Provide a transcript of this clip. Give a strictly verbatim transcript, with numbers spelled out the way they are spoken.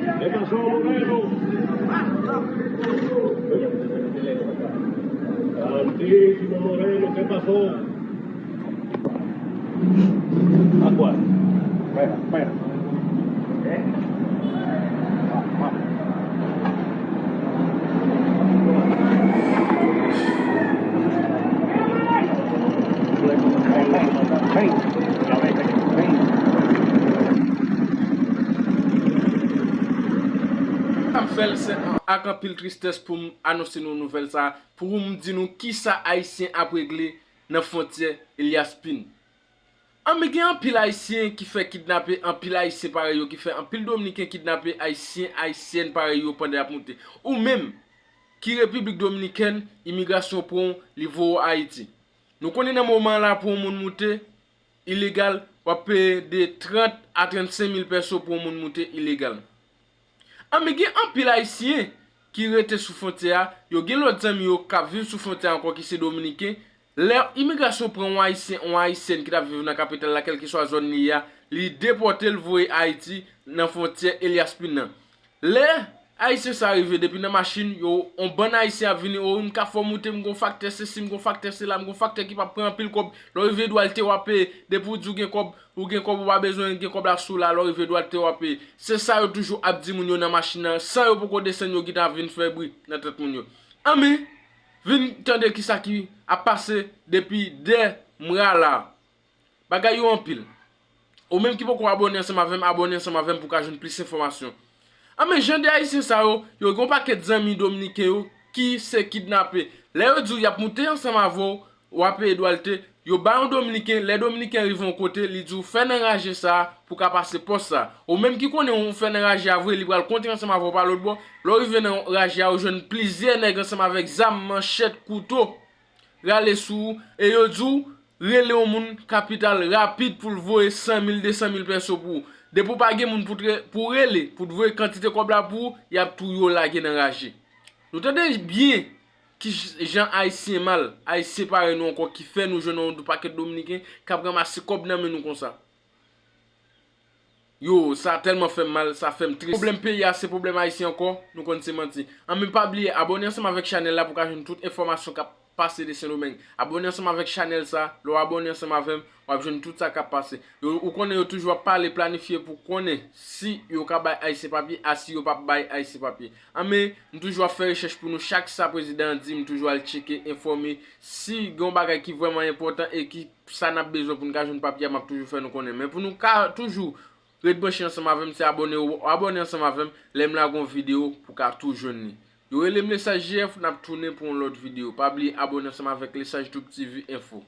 ¿Qué pasó, Moreno? Antiguo Moreno, ¿qué pasó? Agora. Espera, espera. M ap fè l se ak anpil tristès pou m anonse nou nouvèl sa a, pou m di nou kisa Ayisyen ap regle nan fwontyè Elias Pin. Anben, gen anpil Ayisyen ki fè kidnape, anpil Ayisyen parèy yo ki fè anpil Dominiken kidnape, Ayisyen, Ayisyèn parèy yo pandan y ap moute. Ou menm, ki Repiblik Dominikèn, imigrasyon pran w, li voye w Ayiti. Nou konnen nan moman an la pou yon moun moute ilegal, w ap peye de trant a trannsenk mil pèso pou yon moun moute ilegal. Anben, gen anpil Ayisyen ki rete sou fwontyè a, yo gen lòt zanmi yo k ap viv sou fwontyè a ankò ki se Dominiken. Lè imigrasyon pran yon Ayisyen, yon Ayisyèn ki t ap viv nan kapital la, kèlkeswa zòn li ye a, li depòte l voye Ayiti nan fwontyè Elias Pin nan. Lè Ayisyen sa rive, depi nan machin, yo, yon bann Ayisyen ap vini, "O, m ka fè w moute, m gon faktè sesi, m gon faktè sela, m gon faktè ki p ap pran anpil kòb." Lè w rive Dwalite, w ap peye. Depi w di w gen kòb, ou gen kòb, ou pa bezwen gen kòb la sou la, lè w rive Dwalite, w ap peye. Se sa yo toujou ap di moun yo nan machin nan, san yo poko desann, yo gentan ap vin fè bri nan tèt moun yo. Anben, vin tande kisa ki ap pase depi dè mwa la. Bagay yo anpil. Ou menm ki poko abòne ansanm avè m, abòne ansanm avè m pou w ka jwenn plis enfòmasyon. Anben, jan de Ayisyen sa yo, yo gen yon pakèt zanmi Dominiken yo ki se kidnape. Lè yo di w y ap moute ansanm avè w, w ap peye Dwalite, yo ba yon Dominiken, lè Dominiken rive yon kote, li di w fè nan raje sa a pou w ka pase pòs sa a. Ou menm ki konnen w fè nan raje a vre, li pral kontre ansanm avè w pa lòt bò. Lè w rive nan raje a, ou jwenn plizyè nèg ansanm avèk zam, manchèt, kouto rale sou ou, e yo di w rele yon moun kapital rapid pou l voye san mil, de san mil pèso pou ou. Depi w pa gen moun pou t re-, pou w rele, pou t voye kantite kòb la pou ou, y ap touye w lage nan raje. Nou tande byen ki j-, jan Ayisyen mal, Ayisyen parèy nou ankò ki fè nou jwenn yon pakèt Dominiken k ap ranmase kòb nan men nou konsa. Yo, sa tèlman fè m mal, sa fè m tris. Pwoblèm peyi a, se pwoblèm Ayisyen ankò, nou konn se manti. Anben, pa bliye, abòne ansanm avèk chanèl la pou w ka jwenn tout enfòmasyon k ap pase de Sendomeng. Abòne ansanm avèk chanèl sa, lè w abòne ansanm avè m, w ap jwenn tout sa k ap pase. Yo, ou konnen yo toujou ap pale, planifye pou konnen si yo ka bay Ayisyen papye, a si yo p ap bay Ayisyen papye. Anben, m toujou ap fè rechèch pou nou, chak sa prezidan an di, m toujou al tcheke, enfòme. Si gen yon bagay ki vrèman enpòtan e ki sa n ap bezwen pou n ka jwenn papye a, m ap toujou fè nou konnen. Men pou nou ka toujou ret branche ansanm avè m, se abòne, w abòne ansanm avè m, lè m lage yon videyo pou w ka tou jwenn li. Yo rele m Lesaj J F, n ap tounen pou yon lòt videyo. Pa bliye abòne ansanm avèk Lesaj Tube T V Info.